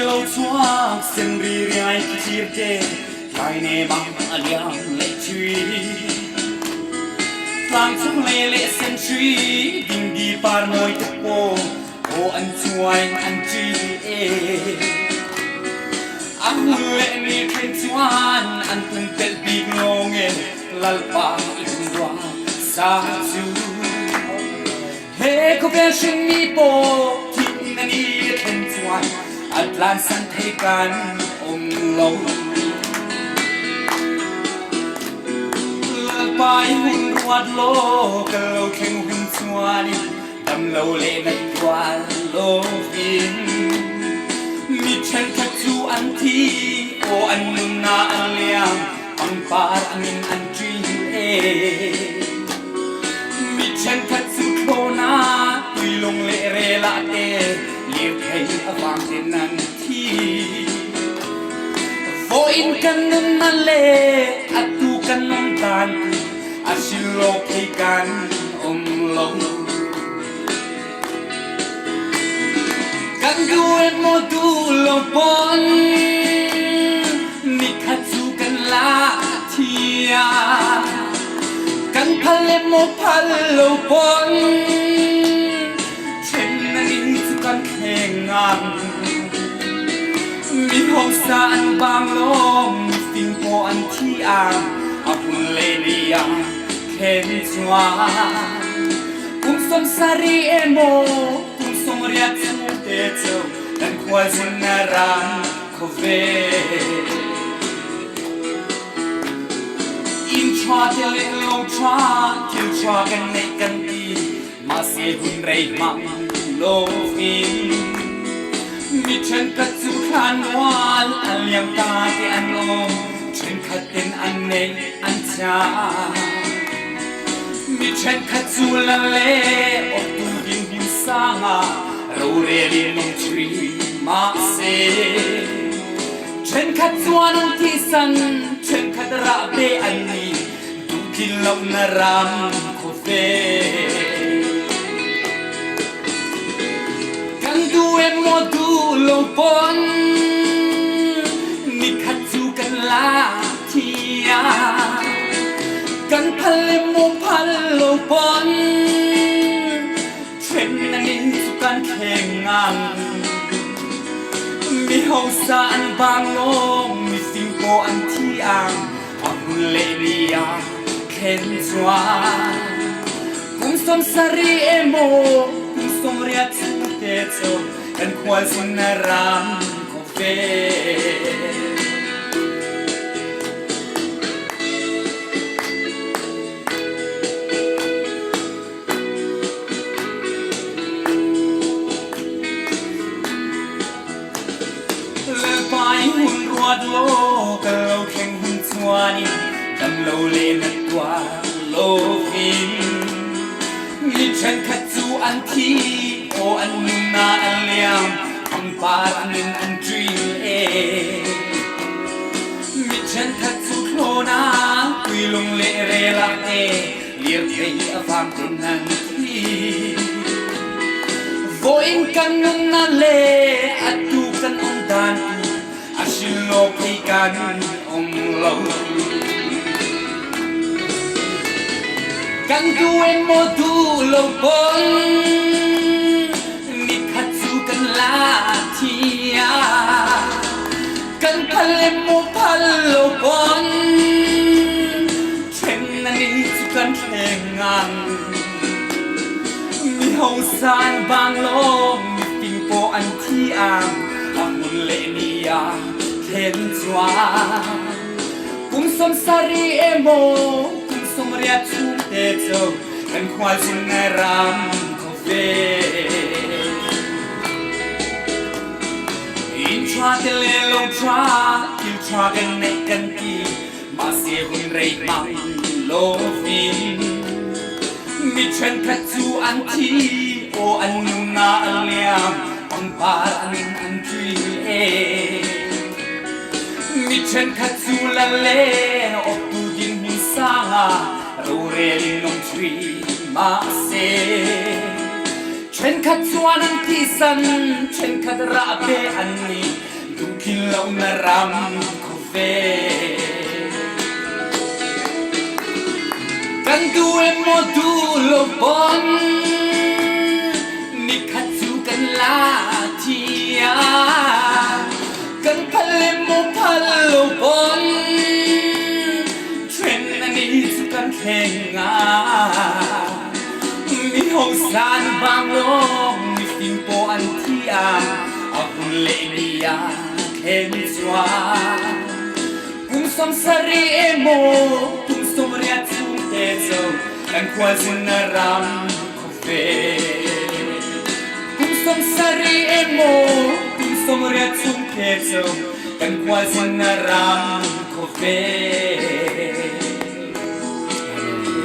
lo chhuak sen ri riai khi thlir te tlai nem ah a liam leh thin. Tlang chung lei leh sen hri dingdi par mawi te pawh aw an cuai an ṭil e. A hmun leh ni then chuan an pumpelh bik lawng e Lalpa i hun ruah sa cu. He khawvel hringmi pawh thih na ni thlen chuan a tlansan thei kan um lo. Lalpa i hun ruat law ka lo thleng hun chuan in dam lo le nat tuar lovin mi ṭhenkhat cu an thi aw an nunnak an liam pangpar angin an ṭil e. Mi ṭhenkhat cu thlawnak tuilung le rel ah te lirthei a vang te nan thi. Vawiin kan nunnak le atu kan um dan tu a silo thei kan um lo. Kan duh emaw duh lo pawn nikhat cu kan la thiam. Kan phal emaw phal lo pawn ṭhen nan in cu kan thleng ngang. Mi hausa an bang lawng, mifim paw an thi ang, a hun le ni ah khen chuan. Kum 70 emaw kum 80 chung te cu kan khualzin na ram kho ve. Inn ṭha te le lo ṭha thil ṭha kan neih kan ti mahse hun rei hmang loin mi ṭhenkhat cu thlanmual an liam ta te an um ṭhenkhat in an neih an chia. Mi ṭhenkhat cu lal le awktu dinhmun sang ah rorel in um ṭhi mahse ṭhenkhat chuan an thihsan ṭhenkhat rahbe an ni duhtlin lo na ram khuafe. Kan duh emaw duh lo pawn nikhat cu kan la thiam. Kan phal emaw phal lo pawn ṭhen nan in cu kan thleng ngang. Mi hausa an bang lawng, mifim paw an thi ang, a hun le ni ah thlen chuan. Kum 70 emaw kum 80 chung te cu kan khualzin na ram ko ve. Lalpa i hun ruat law kal lo thleng hun chuan in dam lo le na tuar loin mi ṭhenkhat cu an thi aw an nunnak an liam pangpar an in an ṭil e mi ṭhenkhat cu thlawnak tuilung le rel ah te lirthei a vang te nan thi Vawiin kan nunnak le atu kan um dan tu a silo phei kan um lo. Kan duh emaw duh lo pon nikhat cu kan la thiam. Kan phal emaw phal lo pon ṭhen na ni cu kan thleng ngang. Mi hausa an bang law mifim paw an thi ang a hmun le ni ah thlen chuan. Kum 70 emaw kum 80 chung te cu kan khualzin na ram kho ve. Inn ṭha te le lo ṭha thil ṭha kan neih kan ti mahse hun rei hmang lovin mi ṭhenkhat cu an thi aw an nunnak an liam pangpar an in an ṭil e mi ṭhenkhat cu lal le awktu dinhmun sang ah rorel in um ṭhi mahse ṭhenkhat chuan an thihsan ṭhenkhat rahbe an ni. lohna ram khawvel. Kan duh emaw duh lo pawn nikhat chu kan la thi a, kan phal emaw phal lo pawn then a ni chu kan thleng a. Mi hosan vang lawng mifim pawh an thi a, a hun leh ni a thlen chuan kum 70 emaw kum 80 chhungte chu kan khualzunna ram khawvel. Kum 70 emaw kum 80 chhungte chu kan khualzunna ram khawvel.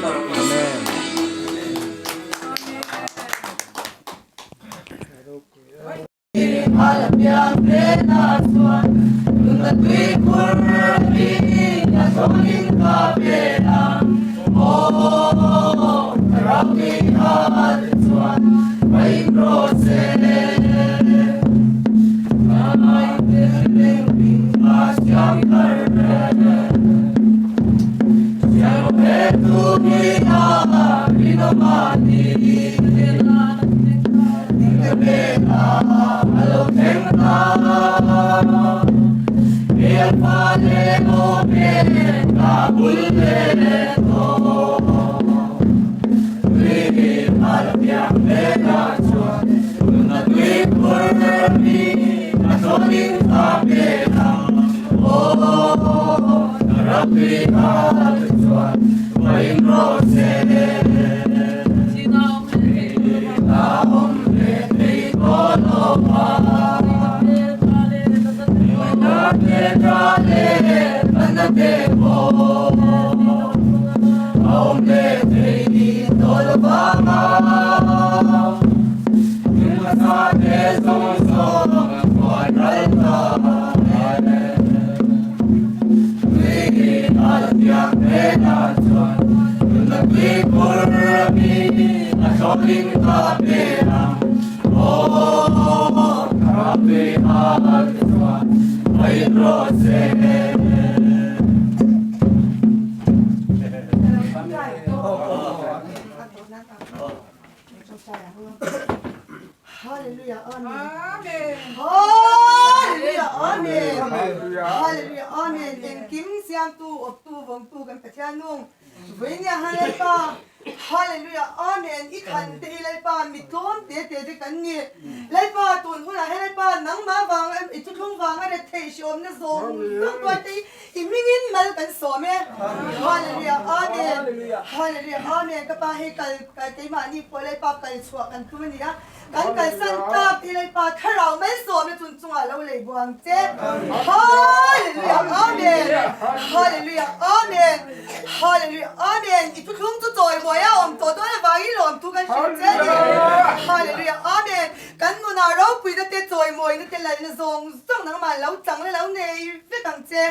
Amen. Hallelujah, Amen. Hallelujah, Amen. Hallelujah, Amen. Engkim siamtu, awptu, vawngtu kan Pathian nung. Vawinia han Lalpa, Hallelujah, Amen. I khan te hi Lalpa mi tlawm te te te kan ni. Lalpa tun hunah hian Lalpa nangmah vang i thuthlung vanga rethei hriawmna zawng zawng tuar te hi i hmingin mal kan sawm e. Hallelujah, Amen. Hallelujah, Amen. Ka pa hei kal keimahni pawh Lalpa kal chhuah kan tum a ni a. Kan kalsan tlak i Lalpa thlarau malsawmna chun chungah lo lei buang che. Hallelujah Amen Hallelujah Amen Hallelujah Amen I thuthlung chu chawi mawi a awm tawh dawn avangin lawmthu kan hrilh che a ni. Hallelujah Amen Kan nunah ropuina te chawimawina te lalna zawng zawng nangmah lo chang la lo nei vek ang che.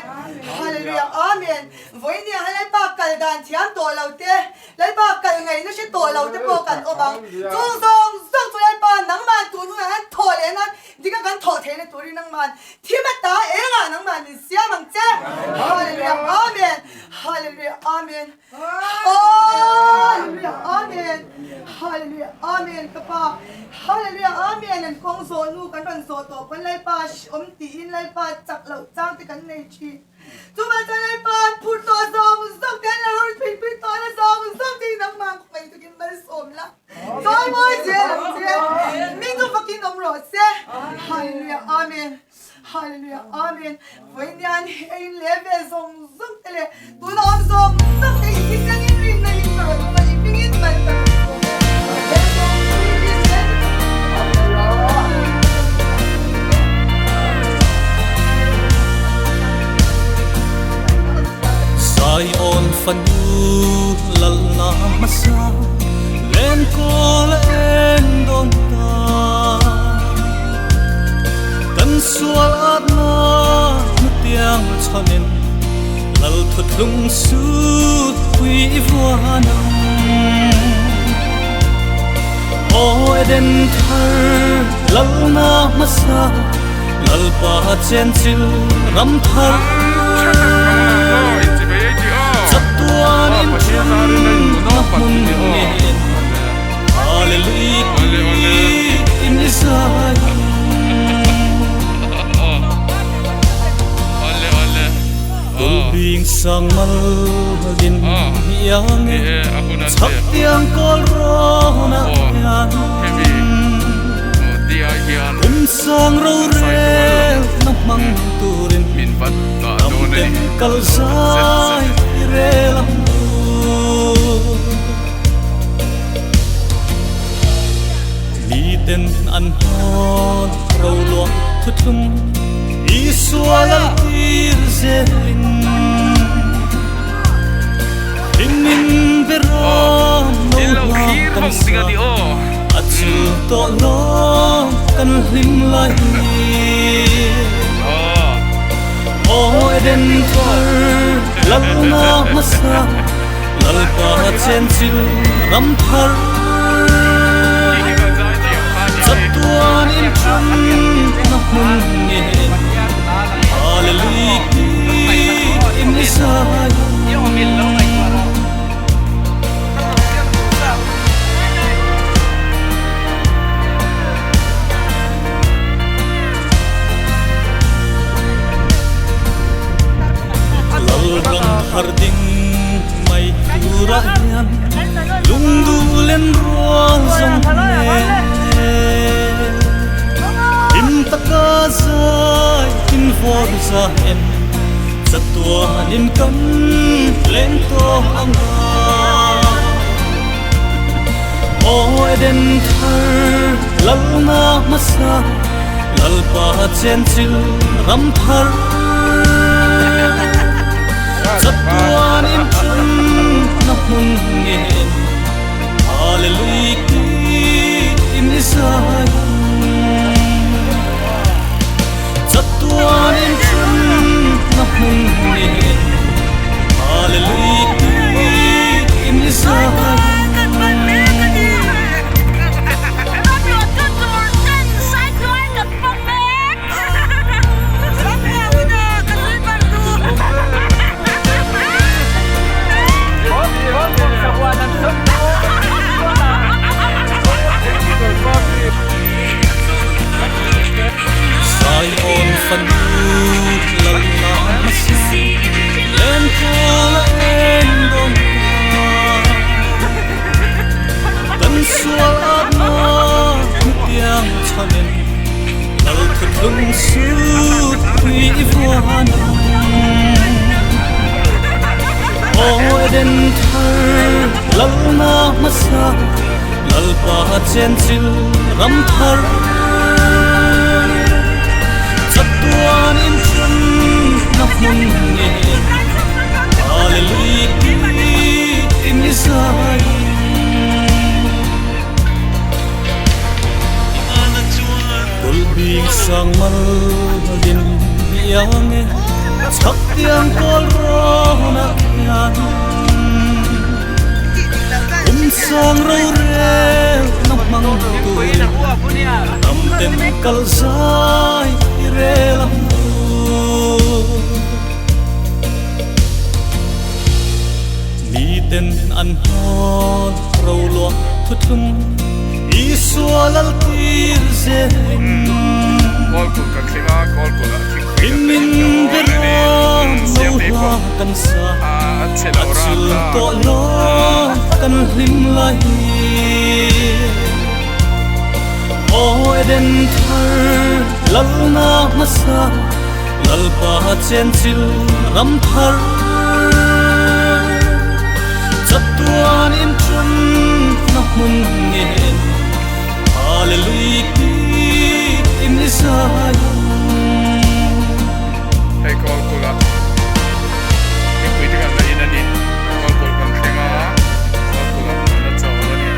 Hallelujah Amen Vawinia Lalpa kal dan thiam tawh lo te Lalpa kal ngaihna hre tawh lo te pawh kan awm ang. Chung zawng zawng chu Lalpa nangmah tun hunah hian thawh leh nan dika kan thawh theihna turin nangmah thim ata engah nangmah min siam ang che. Hallelujah Amen Hallelujah Amen Hallelujah Amen Hallelujah Amen ka pa Hallelujah Amen an kawng zawh nu kan rawn zawh tawh pawn Lalpa hreawm tiin Lalpa chak loh chang te kan nei thin. Chuvang chuan Lalpa an phur tawh zawng zawng te, an lo rawn phui pui tawh na zawng zawng te hi nangmah khawngaih takin malsawm la, chawi mawi zel ang che, mi chu fakin awm rawh se. Hallelujah Amen Hallelujah Amen Vawiinian hei in leh vel zawng zawng te leh tuna awm zawng zawng te hi thisen in rinna in ka rawn awm a, i hmingin mal ka rawn sawm e. He zawng hi rin zel Zion fanu lalna hmasa lenkawl en dawn ta Kan sual atna hnutiang chhanin Lal thuthlung sut pui i vuan ang. Aw Eden thar lalna hmasa Lalpa chenchil ram thar chatuan in then na hmun nen Hallelujah in zai Kulbing sang mal din hiang e chak tiang kawl rawn ah hian Kum sang rorel na hmang turin Ram ten kal zai i rel ang u. Miten an hnawn roluah thuthlung Isua lal tir zelin Hlimin beram lo hla kan sa A chil tawh lo kan hlim lai hi. Aw Eden thar lalna hmasa Lalpa chenchil ram thar Chatuan in ṭan na hmun ngen Hallelujah in i zai Lalram thar ding mai turah hian lungduh len rual zawng nen Hlim taka zai in vawr za en chatuanin kan leng tawh ang a. Aw Eden thar lalna hmasa Lalpa chenchil ram thar Chatuan in ṭan na hmun ngen Hallelujah in i zai Chatuan in ṭan na hmun ngen Hallelujah in i zai. Zion fanu lalna hmasa lenkawl a en dawn ta. Kan sual atna hmutiang chhanin lal thuthlung sut pui i vuan ang. Aw Eden thar lalna hmasa Lalpa chenchil ram thar chatuan in ṭan na hmun ngen Hallelujah in i zai. Kulhbing sang mal din hiang e chhak tiang kawl rawn ah hian Kum sang rorel na hmang turin ram ten kal zai i rel ang u. Miten an hnawn roluah thuthlung Isua lal tir zelin Hlimin beram lo hla kan sa A chul tawh lo kan hlim lai hi. Aw Eden thar lalna hmasa Lalpa chenchil ram thar Chatuan in ṭan na hmun ngen Hallelujah in i zai ang. Hei Kawlkulh ah mipui te kan la in a ni. Kawlkulh kan thleng a, Kawlkulh ah kan la chawl a ni.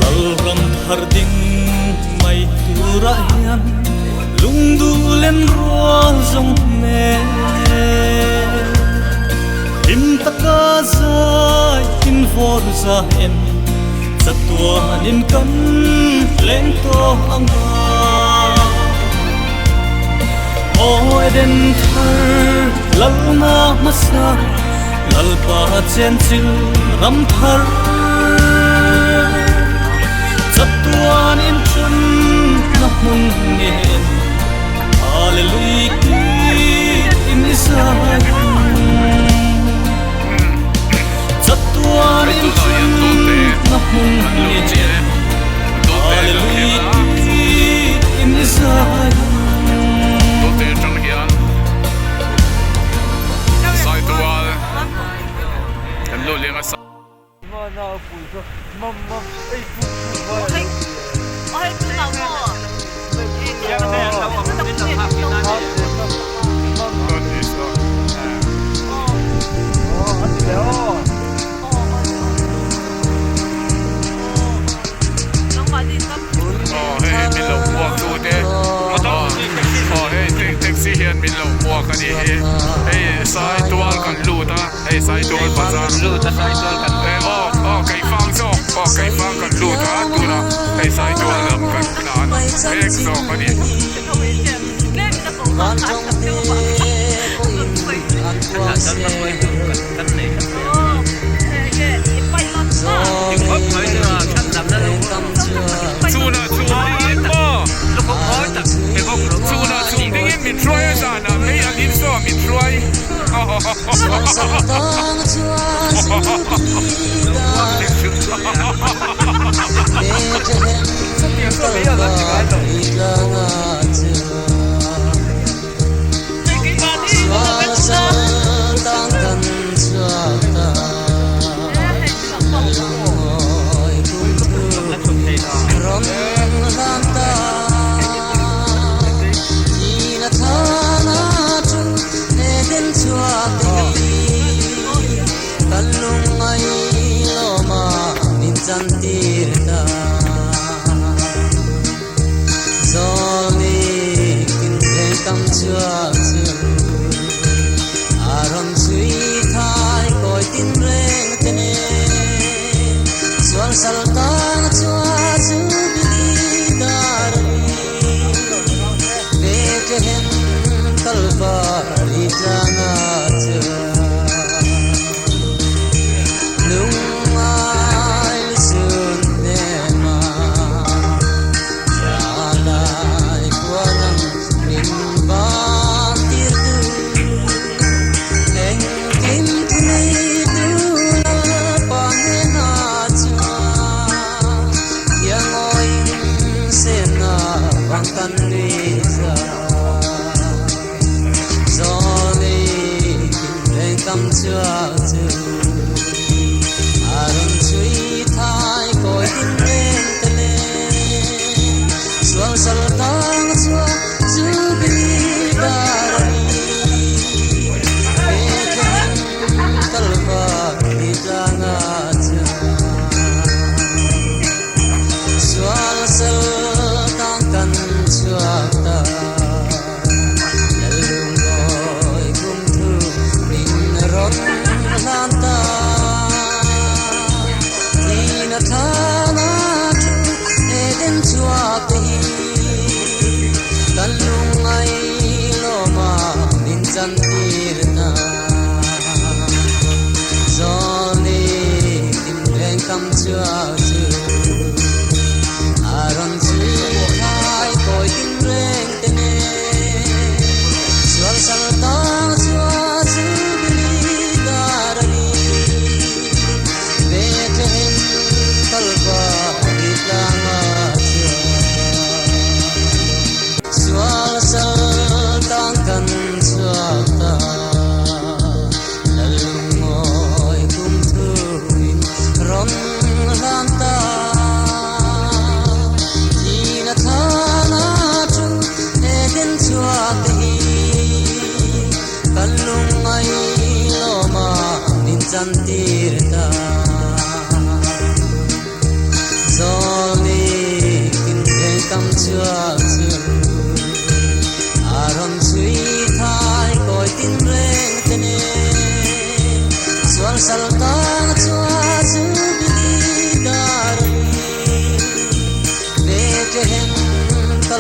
Lalram thar ding mai turah hian lungduh len rual zawng nen Hlim taka zai in vawr za en. Chatuanin kan leng tawh ang a. Aw Eden thar lalna hmasa Lalpa chenchil ram thar. Chatuanin ṭan na hmun ngen Hallelujah tiin i zai ang. Chatuanin ṭan na hmun ngen Hallelujah tiin i zai ang. Hei Saitual bazar aw aw Keifang zawk aw Keifang kan lut a tunah hei Saitual lam kan tlan mek zawk a ni. Chhunah chhung dingin maw chhunah chhung dingin min hruai a zanah mei ang in saw min hruai.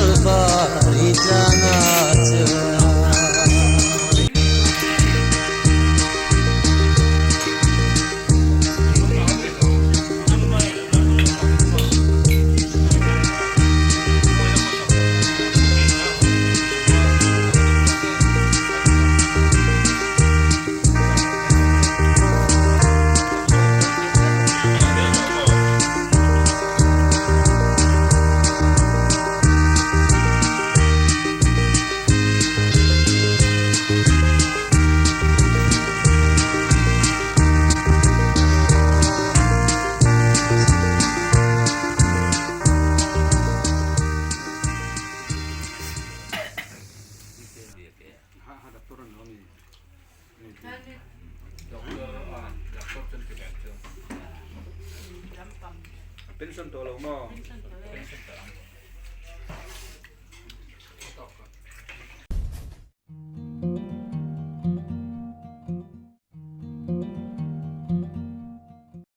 Kalvari tlangah chuan.